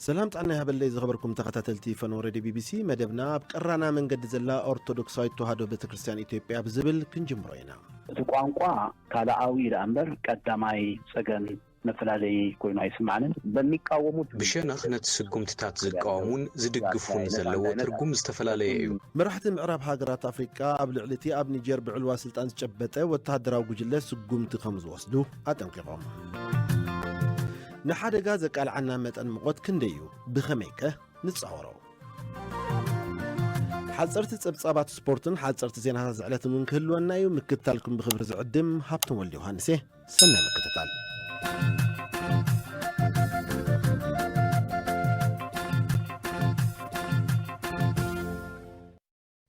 ሰላም ጥዕና ይሃበለይ ዝኸበርኩም ተኸታተልቲ ፈነወ ሬድዮ ቢቢሲ። መደብና ኣብ ቀራና መንገዲ ዘላ ኦርቶዶክሳዊት ተዋህዶ ቤተክርስትያን ኢትዮጵያ ብዝብል ክንጅምሮ ኢና። እቲ ቋንቋ ካልኣዊ ደኣ እምበር ቀዳማይ ጸገም መፈላለዪ ኮይኑ ኣይስምዓንን። በሚቃወሙት ብሸነኽ ነቲ ስጉምትታት ዝቃወሙን ዝድግፉን ዘለዎ ትርጉም ዝተፈላለየ እዩ። መራሕቲ ምዕራብ ሃገራት ኣፍሪቃ ኣብ ልዕሊ እቲ ኣብ ኒጀር ብዕልዋ ስልጣን ዝጨበጠ ወተሃደራዊ ጉጅለ ስጉምቲ ከም ዝወስዱ ኣጠንቂቖም። ንሓደጋ ዘቃልዓና መጠን ሙቐት ክንደይ እዩ? ብኸመይከ ንጻወሮ? ሓጸርቲ ጸብጻባት ስፖርትን ሓጸርቲ ዜናታት ዝዕለትን እውን ክህልወና እዩ። ምክትታልኩም ብኽብሪ ዝዕድም ሃብቶም ወልደ ዮሃንስ እየ። ሰናይ ምክትታል።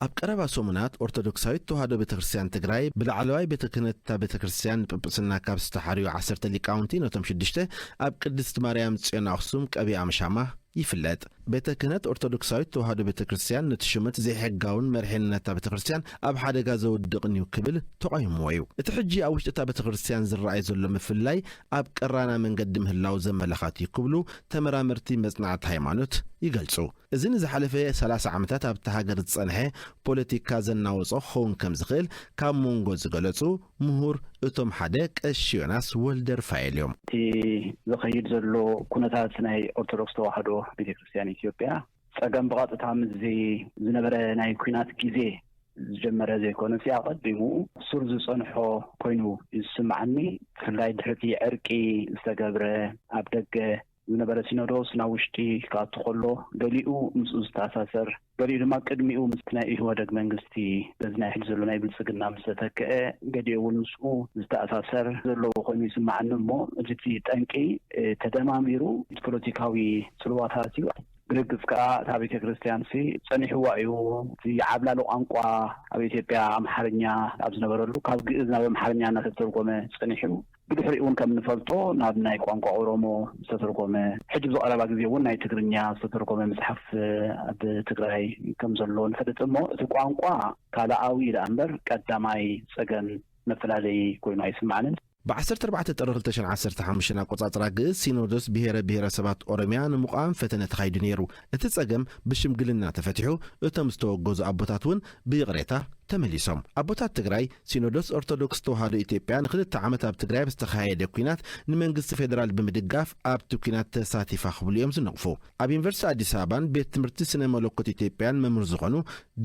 ኣብ ቀረባ ሰሙናት ኦርቶዶክሳዊት ተዋህዶ ቤተክርስትያን ትግራይ ብላዕለዋይ ቤተ ክህነት እታ ቤተክርስትያን ንጵጵስና ካብ ዝተሓርዩ ዓሰርተ ሊቃውንቲ ነቶም ሽዱሽተ ኣብ ቅድስት ማርያም ጽዮን ኣኽሱም ቀቢኣ ምሻማ ይፍለጥ። ቤተ ክህነት ኦርቶዶክሳዊት ተዋህዶ ቤተክርስትያን ነቲ ሹመት ዘይሕጋውን መርሒንነታ ቤተክርስትያን ኣብ ሓደጋ ዘውድቕን እዩ ክብል ተቓይምዎ እዩ። እቲ ሕጂ ኣብ ውሽጢ እታ ቤተክርስትያን ዝረኣይ ዘሎ ምፍላይ ኣብ ቀራና መንገዲ ምህላው ዘመላኻት እዩ ክብሉ ተመራመርቲ መጽናዕቲ ሃይማኖት ይገልጹ። እዚ ንዝሓለፈ ሰላሳ ዓመታት ኣብታ ሃገር ዝጸንሐ ፖለቲካ ዘናወጾ ክኸውን ከም ዝኽእል ካብ መንጎ ዝገለጹ ምሁር እቶም ሓደ ቀሺ ዮናስ ወልደ ርፋኤል እዮም። እቲ ዝኸይድ ዘሎ ኩነታት ናይ ኦርቶዶክስ ተዋህዶ ቤተክርስትያን ኢትዮጵያ ጸገም ብቐጥታ ምስዚ ዝነበረ ናይ ኲናት ግዜ ዝጀመረ ዘይኮነስ፣ ኣቐዲሙ ሱር ዝጸንሖ ኮይኑ እዩ ዝስምዓኒ። ብፍላይ ድሕሪ እቲ ዕርቂ ዝተገብረ ኣብ ደገ ዝነበረ ሲኖዶስ ናብ ውሽጢ ክኣቱ ከሎ፣ ገሊኡ ምስኡ ዝተኣሳሰር፣ ገሊኡ ድማ ቅድሚኡ ምስቲ ናይ ኢህወደግ መንግስቲ በዚ ናይ ሕጂ ዘሎ ናይ ብልጽግና ምስ ተተክአ፣ ገሊኡ እውን ምስኡ ዝተኣሳሰር ዘለዎ ኮይኑ ይስምዓኒ። እሞ እዚ እቲ ጠንቂ፣ እ፣ ተደማሚሩ እቲ ፖለቲካዊ ጽልዋታት እዩ። ብርግጽ ከኣ እታ ቤተ ክርስቲያን ሲ ጸኒሕዋ እዩ። እቲ ዓብላሊ ቋንቋ ኣብ ኢትዮጵያ ኣምሓርኛ ኣብ ዝነበረሉ ካብ ግእዝ ናብ ኣምሓርኛ እናተተርጎመ ጸኒሑ። ብድሕሪኡ እውን ከም ንፈልጦ ናብ ናይ ቋንቋ ኦሮሞ ዝተተርጎመ፣ ሕጂ ብዝቐረባ ግዜ እውን ናይ ትግርኛ ዝተተርጎመ መጽሓፍ ኣብ ትግራይ ከም ዘሎ ንፈልጥ። እሞ እቲ ቋንቋ ካልኣዊ ደኣ እምበር ቀዳማይ ጸገም መፈላለዪ ኮይኑ ኣይስምዓንን። ብ ዓሰርተ ኣርባዕተ ጥሪ ክልተ ሽሕን ዓሰርተ ሓሙሽተን ኣቆጻጽራ ግእዝ ሲኖዶስ ብሄረ ብሄረሰባት ኦሮሚያ ንምቋም ፈተነ ተኻይዱ ነይሩ። እቲ ጸገም ብሽምግልና ተፈቲሑ፣ እቶም ዝተወገዙ ኣቦታት እውን ብይቕሬታ ተመሊሶም። ኣቦታት ትግራይ፣ ሲኖዶስ ኦርቶዶክስ ተዋህዶ ኢትዮጵያ ንክልተ ዓመት ኣብ ትግራይ ኣብ ዝተኻየደ ኲናት ንመንግስቲ ፌዴራል ብምድጋፍ ኣብቲ ኲናት ተሳቲፋ ክብሉ እዮም ዝነቕፉ። ኣብ ዩኒቨርሲቲ ኣዲስ ኣበባን ቤት ትምህርቲ ስነ መለኮት ኢትዮጵያን መምህር ዝኾኑ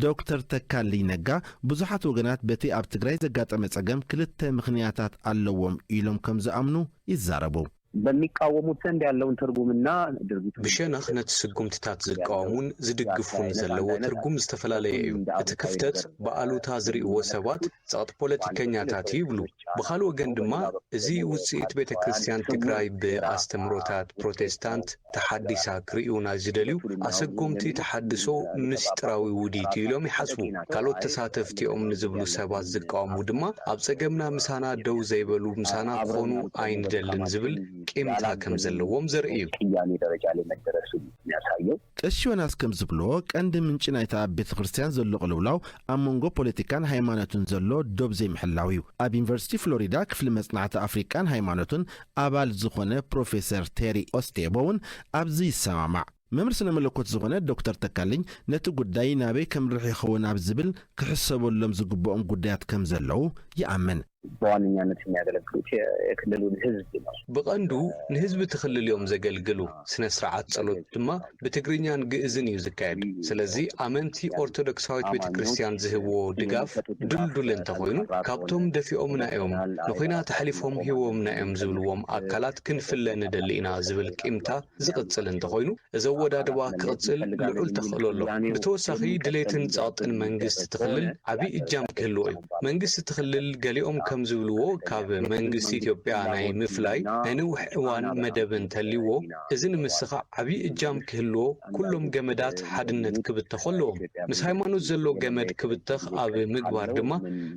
ዶክተር ተካልኝ ነጋ፣ ብዙሓት ወገናት በቲ ኣብ ትግራይ ዘጋጠመ ጸገም ክልተ ምኽንያታት ኣለዎም ኢሎም ከም ዝኣምኑ ይዛረቡ። በሚቃወሙት ዘንድ ያለውን ትርጉምና ድርጊቱ ብሸነኽ ነቲ ስጉምትታት ዝቃወሙን ዝድግፉን ዘለዎ ትርጉም ዝተፈላለየ እዩ። እቲ ክፍተት ብኣሉታ ዝርእይዎ ሰባት ጸቕጢ ፖለቲከኛታት እዩ ይብሉ። ብኻልእ ወገን ድማ እዚ ውጽኢት ቤተ ክርስቲያን ትግራይ ብኣስተምህሮታት ፕሮቴስታንት ተሓዲሳ ክርእዩ ናይ ዝደልዩ ኣሰጎምቲ ተሓድሶ ምስጢራዊ ውዲት እዩ ኢሎም ይሓስቡ። ካልኦት ተሳተፍቲኦም ንዝብሉ ሰባት ዝቃወሙ ድማ ኣብ ጸገምና ምሳና ደው ዘይበሉ ምሳና ክኾኑ ኣይንደልን ዝብል ቂምታ ከም ዘለዎም ዘርኢ እዩ። ቅያሜ ደረጃ ላይ መደረሱ የሚያሳየው። ቀሺ ዮናስ ከም ዝብልዎ፣ ቀንዲ ምንጪ ናይታ ኣብ ቤተ ክርስቲያን ዘሎ ቅልውላው ኣብ መንጎ ፖለቲካን ሃይማኖትን ዘሎ ዶብ ዘይምሕላው እዩ። ኣብ ዩኒቨርሲቲ ፍሎሪዳ ክፍሊ መጽናዕቲ ኣፍሪቃን ሃይማኖትን ኣባል ዝኾነ ፕሮፌሰር ቴሪ ኦስቴቦ እውን ኣብዚ ይሰማማዕ። መምህር ስነ መለኮት ዝኾነ ዶክተር ተካልኝ ነቲ ጉዳይ ናበይ ከምርሕ ይኸውን ኣብ ዝብል ክሕሰበሎም ዝግብኦም ጉዳያት ከም ዘለዉ ይኣምን። በዋነኛነት የሚያገለግሉት የ-፣ የክልሉን ህዝብ ነው። ብቐንዱ ንህዝቢ እቲ ክልል እዮም ዘገልግሉ። ስነ ስርዓት ጸሎት ድማ ብትግርኛን ግእዝን እዩ ዝካየድ። ስለዚ ኣመንቲ ኦርቶዶክሳዊት ቤተ ክርስቲያን ዝህብዎ ድጋፍ ድልዱል እንተኾይኑ፣ ካብቶም ደፊኦምና እዮም፣ ንኹናት ኣሕሊፎም ሂቦምና እዮም ዝብልዎም ኣካላት ክንፍለ ንደሊ ኢና ዝብል ቂምታ ዝቕጽል እንተኾይኑ፣ እዚ ኣወዳድባ ክቕጽል ልዑል ተኽእሎ ኣሎ። ብተወሳኺ፣ ድሌትን ጸቕጥን መንግስቲ እቲ ክልል ዓቢ እጃም ክህልዎ እዩ። መንግስቲ እቲ ክልል፣ ገሊኦም ከም ዝብልዎ፣ ካብ መንግስቲ ኢትዮጵያ ናይ ምፍላይ ናይ ነዊሕ እዋን መደብ እንተልይዎ፣ እዚ ንምስኻዕ ዓቢ እጃም ክህልዎ፣ ኩሎም ገመዳት ሓድነት ክብተኹ ኣለዎም። ምስ ሃይማኖት ዘሎ ገመድ ክብተኽ ኣብ ምግባር ድማ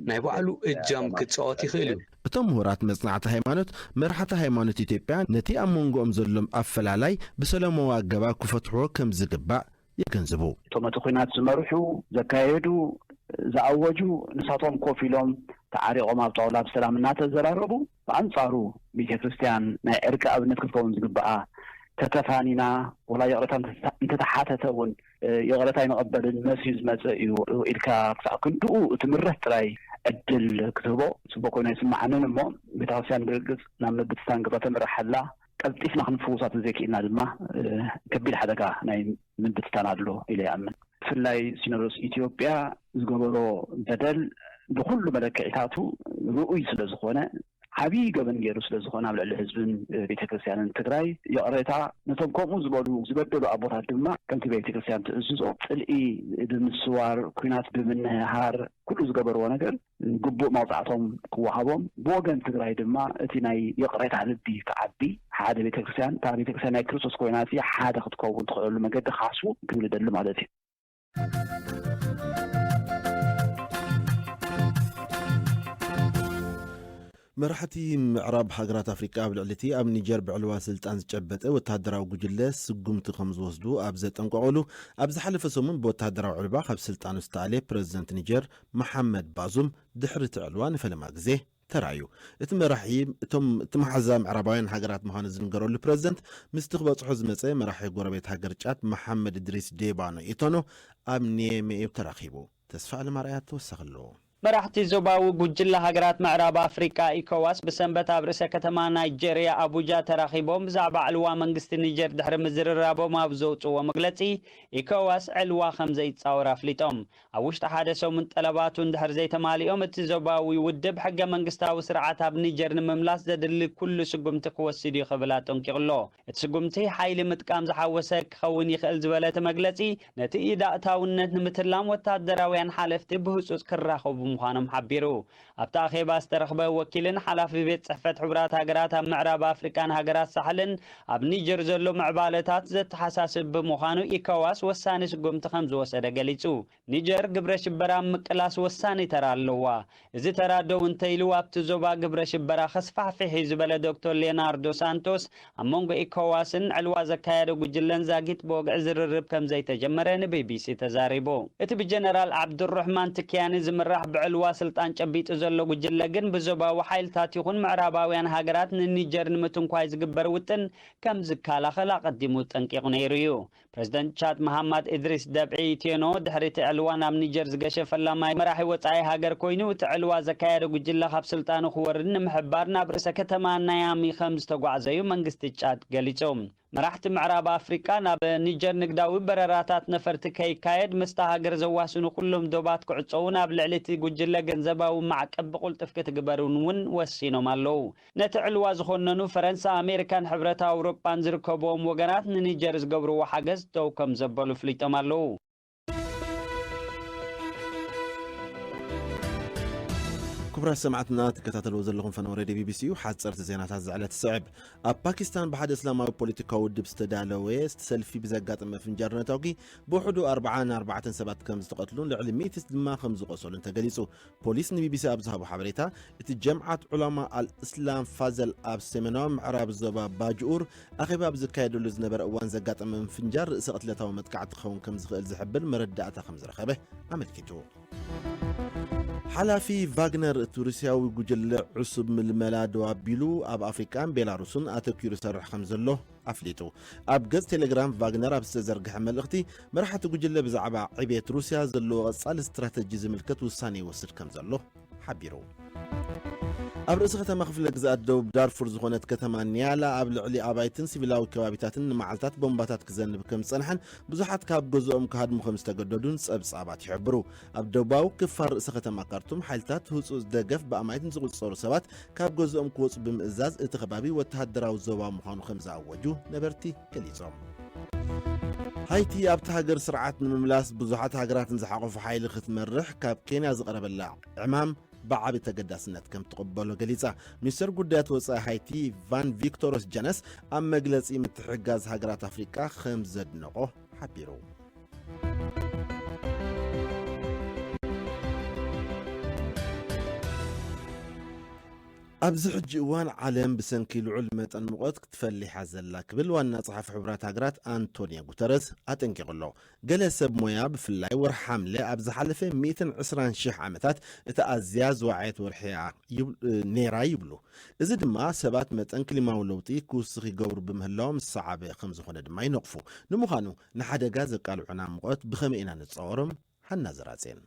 ናይ ባዕሉ እጃም ክጻወት ይኽእል እዩ። እቶም ምሁራት መጽናዕቲ ሃይማኖት፣ መራሕቲ ሃይማኖት ኢትዮጵያ ነቲ ኣብ መንጎኦም ዘሎ ኣፈላላይ ብሰላማዊ ኣገባብ ክፈትሕዎ ከም ዝግባእ የገንዝቡ። እቶም እቲ ኲናት ዝመርሑ፣ ዘካየዱ፣ ዝኣወጁ፣ ንሳቶም ኮፍ ኢሎም ተዓሪቖም ኣብ ጣውላ ብሰላም እናተዘራረቡ፣ ብኣንጻሩ ቤተ ክርስቲያን ናይ ዕርቂ ኣብነት ክትከውን ዝግብኣ፣ ተተፋኒና፣ ወላ ይቕረታ እንተተሓተተ እውን ይቕረታ ኣይንቐበልን፣ መስዩ ዝመፀ እዩ ኢልካ ክሳዕ ክንድኡ እቲ ምረት ጥራይ ዕድል ክትህቦ ፅቡቅ ኮይኑ ኣይስምዓንን። እሞ ቤተክርስትያን ብርግፅ ናብ ምብትታን ገፃ ተምርሕ ኣላ። ቀልጢፍና ክንፍውሳ ተዘይክኢልና ድማ ከቢድ ሓደጋ ናይ ምብትታን ኣሎ ኢለ ይኣምን። ብፍላይ ሲኖዶስ ኢትዮጵያ ዝገበሮ በደል ብኩሉ መለክዒታቱ ርኡይ ስለዝኾነ፣ ዓብዪ ገበን ገይሩ ስለዝኾነ ኣብ ልዕሊ ህዝብን ቤተክርስትያንን ትግራይ ይቕሬታ፣ ነቶም ከምኡ ዝበሉ ዝበደሉ ኣቦታት ድማ ከምቲ ቤተክርስትያን ትእዝዞ ፅልኢ ብምስዋር፣ ኲናት ብምንህሃር፣ ኩሉ ዝገበርዎ ነገር ግቡእ መቕፃዕቶም ክወሃቦም፣ ብወገን ትግራይ ድማ እቲ ናይ ይቕሬታ ልቢ ክዓቢ፣ ሓደ ቤተክርስትያን እታ ቤተክርስትያን ናይ ክርስቶስ ኮይና ሓደ ክትከውን ትኽእለሉ መገዲ ክሓስቡ ክብል እደሊ ማለት እዩ። መራሕቲ ምዕራብ ሃገራት ኣፍሪቃ ኣብ ልዕሊ እቲ ኣብ ኒጀር ብዕልዋ ስልጣን ዝጨበጠ ወተሃደራዊ ጉጅለ ስጉምቲ ከም ዝወስዱ ኣብ ዘጠንቀቑሉ፣ ኣብ ዝሓለፈ ሰሙን ብወተሃደራዊ ዕልዋ ካብ ስልጣኑ ዝተኣልየ ፕረዚደንት ኒጀር መሓመድ ባዙም ድሕሪ እቲ ዕልዋ ንፈለማ ግዜ ተራእዩ። እቲ መራሒ እቶም እቲ መሓዛ ምዕራባውያን ሃገራት ምዃኑ ዝንገረሉ ፕረዚደንት ምስቲ ክበጽሖ ዝመጸ መራሒ ጎረቤት ሃገር ጫድ መሓመድ እድሪስ ዴባኖ ኢቶኖ ኣብ ኒየሜ እዩ ተራኺቡ። ተስፋ ኣለማርያ ተወሳኺ ኣለዎ። መራሕቲ ዞባዊ ጉጅለ ሃገራት ምዕራብ ኣፍሪቃ ኢኮዋስ ብሰንበት ኣብ ርእሰ ከተማ ናይጀርያ ኣቡጃ ተራኺቦም ብዛዕባ ዕልዋ መንግስቲ ኒጀር ድሕሪ ምዝርራቦም ኣብ ዘውፅዎ መግለፂ ኢኮዋስ ዕልዋ ከም ዘይፃወር ኣፍሊጦም። ኣብ ውሽጢ ሓደ ሰሙን ጠለባቱ እንድሕር ዘይተማሊኦም እቲ ዞባዊ ውድብ ሕገ መንግስታዊ ስርዓት ኣብ ኒጀር ንምምላስ ዘድሊ ኩሉ ስጉምቲ ክወስድ እዩ ክብል ኣጠንቂቑ ኣሎ። እቲ ስጉምቲ ሓይሊ ምጥቃም ዝሓወሰ ክኸውን ይኽእል ዝበለ እቲ መግለጺ፣ ነቲ ኢዳእታውነት ንምትላም ወታደራውያን ሓለፍቲ ብህጹጽ ክራኸቡ ምዃኖም ሓቢሩ። ኣብቲ ኣኼባ ዝተረኽበ ወኪልን ሓላፊ ቤት ጽሕፈት ሕቡራት ሃገራት ኣብ ምዕራብ ኣፍሪቃን ሃገራት ሳሕልን ኣብ ኒጀር ዘሎ ምዕባለታት ዘተሓሳስብ ብምዃኑ ኢኮዋስ ወሳኒ ስጉምቲ ከም ዝወሰደ ገሊጹ። ኒጀር ግብረ ሽበራ ኣብ ምቅላስ ወሳኒ ተራ ኣለዋ። እዚ ተራ ደው እንተኢሉ ኣብቲ ዞባ ግብረ ሽበራ ከስፋሕፍሕ እዩ ዝበለ ዶክተር ሌናርዶ ሳንቶስ ኣብ መንጎ ኢኮዋስን ዕልዋ ዘካየደ ጉጅለን ዛጊት ብወግዒ ዝርርብ ከም ዘይተጀመረ ንቢቢሲ ተዛሪቡ። እቲ ብጀነራል ዓብዱረሕማን ትኪያኒ ዝምራሕ ብዕልዋ ስልጣን ጨቢጡ ዘሎ ጉጅለ ግን ብዞባዊ ሓይልታት ይኹን ምዕራባውያን ሃገራት ንኒጀር ንምትንኳይ ዝግበር ውጥን ከም ዝከላኸል ኣቐዲሙ ጠንቂቑ ነይሩ እዩ። ፕረዚደንት ቻድ መሃማት እድሪስ ደብዒ ኢትየኖ ድሕሪ እቲ ዕልዋ ናብ ኒጀር ዝገሸ ፈላማይ መራሒ ወጻኢ ሃገር ኮይኑ፣ እቲ ዕልዋ ዘካየደ ጉጅለ ካብ ስልጣኑ ክወርድ ንምሕባር ናብ ርእሰ ከተማ ናያሚ ከም ዝተጓዕዘ እዩ መንግስቲ ቻድ ገሊጹ። መራሕቲ ምዕራብ ኣፍሪቃ ናብ ኒጀር ንግዳዊ በረራታት ነፈርቲ ከይካየድ ምስታ ሃገር ዘዋስኑ ኩሎም ዶባት ክዕጸውን ኣብ ልዕሊ እቲ ጉጅለ ገንዘባዊ ማዕቀብ ብቕልጡፍ ክትግበርን እውን ወሲኖም ኣለዉ። ነቲ ዕልዋ ዝኾነኑ ፈረንሳ፣ ኣሜሪካን ሕብረት ኣውሮጳን ዝርከብዎም ወገናት ንኒጀር ዝገብርዎ ሓገዝ ደው ከም ዘበሉ ኣፍሊጦም ኣለዉ። ክቡራት ሰማዕትና ትከታተልዎ ዘለኹም ፈነወ ሬድዮ ቢቢሲ እዩ። ሓፀርቲ ዜናታት ዝዕለት ትስዕብ። ኣብ ፓኪስታን ብሓደ እስላማዊ ፖለቲካዊ ውድብ ዝተዳለወ ሰልፊ ብዘጋጠመ ፍንጃር ነታውኪ ብውሕዱ ኣርብዓን ኣርባዕተን ሰባት ከም ዝተቐትሉን ልዕሊ ሚእቲ ድማ ከም ዝቆሰሉን ተገሊጹ። ፖሊስ ንቢቢሲ ኣብ ዝሃቦ ሓበሬታ፣ እቲ ጀምዓት ዑላማ ኣልእስላም ፋዘል ኣብ ሰሜናዊ ምዕራብ ዞባ ባጅኡር ኣኼባ ኣብ ዝካየደሉ ዝነበረ እዋን ዘጋጠመ ምፍንጃር ርእሰ ቅትለታዊ መጥቃዕቲ ክኸውን ከም ዝኽእል ዝሕብር መረዳእታ ከም ዝረኸበ ኣመልኪቱ። ሓላፊ ቫግነር፣ እቲ ሩስያዊ ጉጅለ ዕሱብ ምልመላ ደው ኣቢሉ ኣብ ኣፍሪቃን ቤላሩስን ኣተኲሩ ይሰርሕ ከም ዘሎ ኣፍሊጡ። ኣብ ገጽ ቴሌግራም ቫግነር ኣብ ዝተዘርግሐ መልእኽቲ፣ መራሕቲ ጉጅለ ብዛዕባ ዕቤት ሩስያ ዘለዎ ቀጻሊ ስትራተጂ ዝምልከት ውሳነ ይወስድ ከም ዘሎ ሓቢሩ። ኣብ ርእሲ ከተማ ክፍለ ግዝኣት ደቡብ ዳርፉር ዝኾነት ከተማ ኒያላ ኣብ ልዕሊ ኣባይትን ሲቪላዊ ከባቢታትን ንመዓልታት ቦምባታት ክዘንብ ከም ዝጸንሐን ብዙሓት ካብ ገዝኦም ክሃድሙ ከም ዝተገደዱን ጸብጻባት ይሕብሩ። ኣብ ደቡባዊ ክፋል ርእሰ ከተማ ካርቱም ሓይልታት ህጹጽ ደገፍ ብኣማይት ንዝቑጸሩ ሰባት ካብ ገዝኦም ክወጹ ብምእዛዝ እቲ ከባቢ ወተሃደራዊ ዞባ ምዃኑ ከም ዝኣወጁ ነበርቲ ገሊጾም። ሃይቲ ኣብቲ ሃገር ስርዓት ንምምላስ ብዙሓት ሃገራት ንዝሓቆፈ ሓይሊ ክትመርሕ ካብ ኬንያ ዝቐረበላ ዕማም ብዓቢ ተገዳስነት ከም ትቕበሎ ገሊጻ። ሚኒስተር ጉዳያት ወጻኢ ሃይቲ ቫን ቪክቶሮስ ጀነስ ኣብ መግለጺ ምትሕግጋዝ ሃገራት ኣፍሪቃ ከም ዘድነቖ ሓቢሩ። ኣብዚ ሕጂ እዋን ዓለም ብሰንኪ ልዑል መጠን ሙቐት ክትፈሊ ሓዘላ ክብል ዋና ጸሓፊ ሕቡራት ሃገራት ኣንቶኒዮ ጉተረስ ኣጠንቂቑ ኣሎ። ገለ ሰብ ሞያ ብፍላይ ወርሒ ሓምለ ኣብ ዝሓለፈ ሚእትን ዕስራን ሽሕ ዓመታት እታ ኣዝያ ዝወዓየት ወርሒ እያ ይብ- ነይራ ይብሉ። እዚ ድማ ሰባት መጠን ክሊማዊ ለውጢ ክውስኽ ይገብሩ ብምህላዎም ዝሰዓበ ከም ዝኾነ ድማ ይነቕፉ። ንምዃኑ ንሓደጋ ዘቃልዑና ሙቐት ብኸመይ ኢና ንጻወሮም? ሓና ዘራጼን።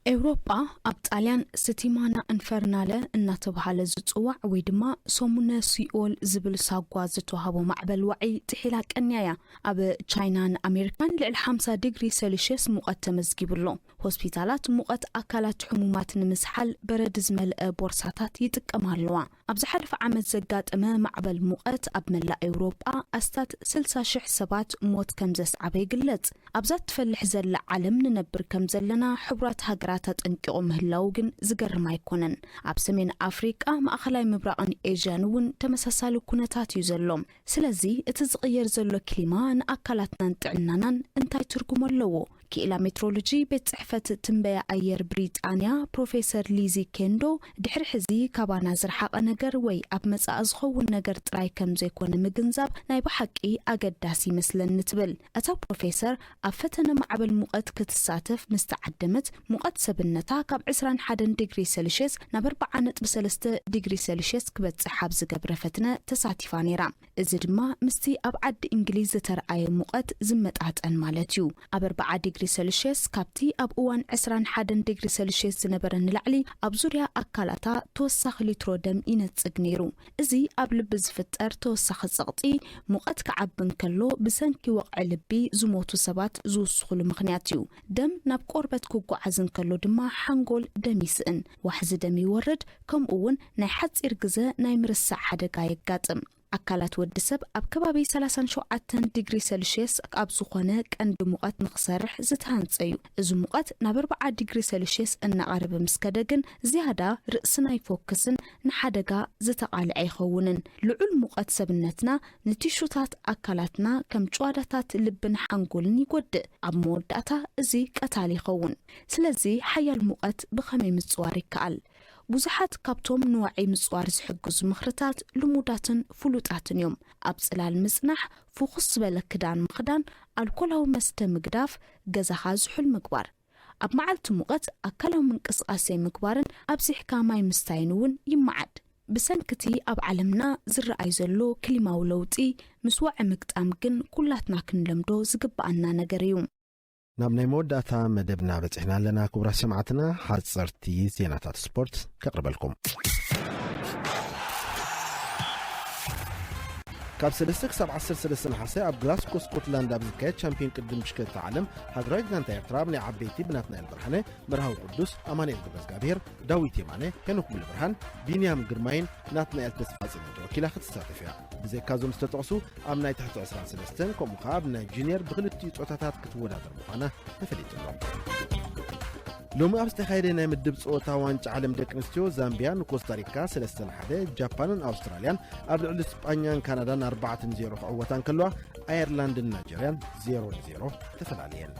ኤውሮጳ ኣብ ጣልያን ስቲማና እንፈርናለ እናተባሃለ ዝጽዋዕ ወይ ድማ ሰሙነ ሲኦል ዝብል ሳጓ ዝተዋህቦ ማዕበል ዋዒ ጥሒላ ቀንያ እያ። ኣብ ቻይናን ኣሜሪካን ልዕሊ ሓምሳ ዲግሪ ሴልሽየስ ሙቐት ተመዝጊቡ ኣሎ። ሆስፒታላት ሙቐት ኣካላት ሕሙማት ንምስሓል በረድ ዝመልአ ቦርሳታት ይጥቀማ ኣለዋ። ኣብ ዝሓለፈ ዓመት ዘጋጠመ ማዕበል ሙቐት ኣብ መላእ ኤውሮጳ ኣስታት ስልሳ ሽሕ ሰባት ሞት ከም ዘስዓበ ይግለጽ። ኣብዛ ትፈልሕ ዘላ ዓለም ንነብር ከም ዘለና ሕቡራት ሃገራት ኣጠንቂቑ ምህላው ግን ዝገርም ኣይኮነን። ኣብ ሰሜን ኣፍሪቃ፣ ማእኸላይ ምብራቕን ኤዥያን እውን ተመሳሳሊ ኩነታት እዩ ዘሎ። ስለዚ እቲ ዝቕየር ዘሎ ክሊማ ንኣካላትናን ጥዕናናን እንታይ ትርጉም ኣለዎ? ክኢላ ሜትሮሎጂ ቤት ጽሕፈት ትንበያ ኣየር ብሪጣንያ ፕሮፌሰር ሊዚ ኬንዶ፣ ድሕሪ ሕዚ ካባና ዝረሓቐ ነገር ወይ ኣብ መጻኢ ዝኸውን ነገር ጥራይ ከም ዘይኮነ ምግንዛብ ናይ ብሓቂ ኣገዳሲ ይመስለኒ ትብል። እታ ፕሮፌሰር ኣብ ፈተነ ማዕበል ሙቐት ክትሳተፍ ምስ ተዓደመት፣ ሙቐት ሰብነታ ካብ ዕስራን ሓደን ዲግሪ ሴልሽየስ ናብ ኣርብዓ ነጥቢ ሰለስተ ዲግሪ ሴልሽየስ ክበጽሕ ኣብ ዝገብረ ፈትነ ተሳቲፋ ነይራ። እዚ ድማ ምስቲ ኣብ ዓዲ እንግሊዝ ዝተረኣየ ሙቐት ዝመጣጠን ማለት እዩ። ኣብ ኣርብዓ ዲግሪ ሴልሽየስ ካብቲ ኣብ እዋን ዕስራን ሓደን ዲግሪ ሴልሽየስ ዝነበረ ንላዕሊ ኣብ ዙርያ ኣካላታ ተወሳኺ ሊትሮ ደም ይነጽግ ነይሩ። እዚ ኣብ ልቢ ዝፍጠር ተወሳኺ ጸቕጢ፣ ሙቐት ክዓቢ እንከሎ ብሰንኪ ወቕዒ ልቢ ዝሞቱ ሰባት ዝውስኹሉ ምኽንያት እዩ። ደም ናብ ቆርበት ክጓዓዝ እንከሎ ድማ ሓንጎል ደም ይስእን፣ ዋሕዚ ደም ይወርድ፣ ከምኡ እውን ናይ ሓጺር ግዘ ናይ ምርሳዕ ሓደጋ የጋጥም። ኣካላት ወዲ ሰብ ኣብ ከባቢ ሰላሳን ሸውዓተን ዲግሪ ሴልሽየስ ኣብ ዝኾነ ቀንዲ ሙቐት ንኽሰርሕ ዝተሃንጸ እዩ። እዚ ሙቐት ናብ ኣርብዓ ዲግሪ ሴልሽየስ እናቐረበ ምስ ከደ ግን ዝያዳ ርእስና ይፎክስን ንሓደጋ ዝተቓልዐ ይኸውንን። ልዑል ሙቐት ሰብነትና ንቲሹታት ኣካላትና ከም ጭዋዳታት ልብን ሓንጎልን ይጎድእ። ኣብ መወዳእታ እዚ ቀታሊ ይኸውን። ስለዚ ሓያል ሙቐት ብኸመይ ምጽዋር ይከኣል? ብዙሓት ካብቶም ንዋዒ ምጽዋር ዝሕግዙ ምኽርታት ልሙዳትን ፍሉጣትን እዮም። ኣብ ጽላል ምጽናሕ፣ ፍኹስ ዝበለ ክዳን ምኽዳን፣ ኣልኮላዊ መስተ ምግዳፍ፣ ገዛኻ ዝሑል ምግባር። ኣብ መዓልቲ ሙቐት ኣካላዊ ምንቅስቓስ ዘይምግባርን ኣብዚሕካ ማይ ምስታይን እውን ይመዓድ። ብሰንክቲ ኣብ ዓለምና ዝረኣይ ዘሎ ክሊማዊ ለውጢ፣ ምስ ዋዒ ምግጣም ግን ኩላትና ክንለምዶ ዝግበኣና ነገር እዩ። ናብ ናይ መወዳእታ መደብና በጺሕና ኣለና። ክቡራት ሰማዕትና፣ ሓጸርቲ ዜናታት ስፖርት ከቕርበልኩም። ካብ ሰለስተ ክሳብ ዓሰርተ ሰለስተ ነሓሰ ኣብ ግላስኮ ስኮትላንድ ኣብ ዝካየድ ቻምፒዮን ቅድድም ብሽክለታ ዓለም፣ ሃገራዊት ጋንታ ኤርትራ ብናይ ዓበይቲ ብናትናኤል ብርሃነ፣ መርሃዊ ቅዱስ፣ ኣማኑኤል ገብረዝጋብሄር፣ ዳዊት የማነ፣ ሄኖክ ሙሉብርሃን፣ ቢንያም ግርማይን ናትናኤል ተስፋጽዮንን ተወኪላ ክትሳተፍ እያ። ብዘይካ እዞም ዝተጠቕሱ፣ ኣብ ናይ ትሕቲ ዕስራን ሰለስተን ከምኡ ከኣ ኣብ ናይ ጁኒየር ብክልቲኡ ጾታታት ክትወዳደር ምዃና ተፈሊጡ ኣሎ። ሎሚ ኣብ ዝተኻየደ ናይ ምድብ ጸወታ ዋንጫ ዓለም ደቂ ኣንስትዮ፣ ዛምቢያ ንኮስታሪካ ሰለስተ ንሓደ፣ ጃፓንን ኣውስትራልያን ኣብ ልዕሊ ስጳኛን ካናዳን ኣርባዕተ ንዜሮ ክዕወታ እንከለዋ፣ ኣየርላንድን ናይጀርያን ዜሮ ንዜሮ ተፈላለየን።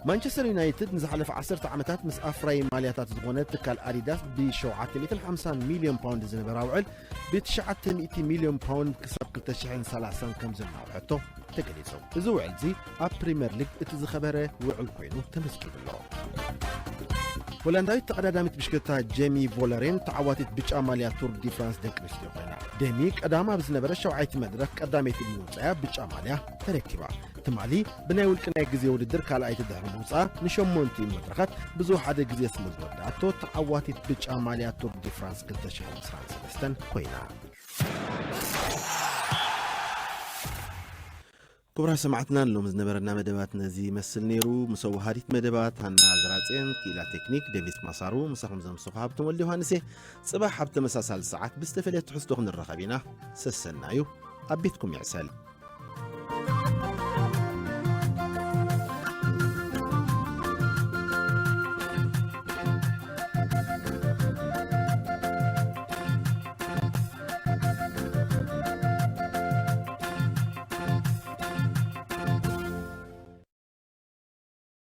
ማንቸስተር ዩናይትድ ንዝሓለፈ ዓሰርተ ዓመታት ምስ ኣፍራዪ ማልያታት ዝኾነ ትካል ኣዲዳስ ብ ሸውዓተ ሚእትን ሓምሳን ሚልዮን ፓውንድ ዝነበራ ውዕል ብ ትሽዓተ ሚእቲ ሚልዮን ፓውንድ ክሳብ ክልተ ሽሕን ሰላሳን ከም ዘናውሐቶ ተገሊጹ። እዚ ውዕል እዚ ኣብ ፕሪምየር ሊግ እቲ ዝኸበረ ውዕል ኮይኑ ተመዝጊቡ ኣሎ። ሆላንዳዊት ተቐዳዳሚት ብሽክለታ ጄሚ ቮለሬን ተዓዋቲት ብጫ ማልያ ቱር ዲ ፍራንስ ደቂ ኣንስትዮ ኮይና። ዴሚ ቀዳም ኣብ ዝነበረ ሸውዓይቲ መድረኽ ቀዳመይቲ ብምውጻያ ብጫ ማልያ ተረኪባ። ትማሊ ብናይ ውልቂ ናይ ግዜ ውድድር ካልኣይቲ ድሕሪ ምውጻኣ ንሸሞንቲኡ መድረኻት ብዝወሓደ ግዜ ስለ ዝወዳእቶ ተዓዋቲት ብጫ ማልያ ቱር ዲ ፍራንስ ክልተ ሽሕን ዕስራን ሰለስተን ኮይና። ክቡራት ሰማዕትና፣ ሎም ዝነበረና መደባት ነዚ ይመስል ነይሩ። ምስ ኣወሃዲት መደባት ሃና ዝራጽዮን፣ ክኢላ ቴክኒክ ዴቪስ ማሳሩ፣ ምሳኹም ዘምስኹ ሃብቶም ወልደ ዮሃንስ እየ። ጽባሕ ኣብ ተመሳሳሊ ሰዓት ብዝተፈለየ ትሕዝቶ ክንራኸብ ኢና። ሰሰናዩ ኣብ ቤትኩም ይዕሰል።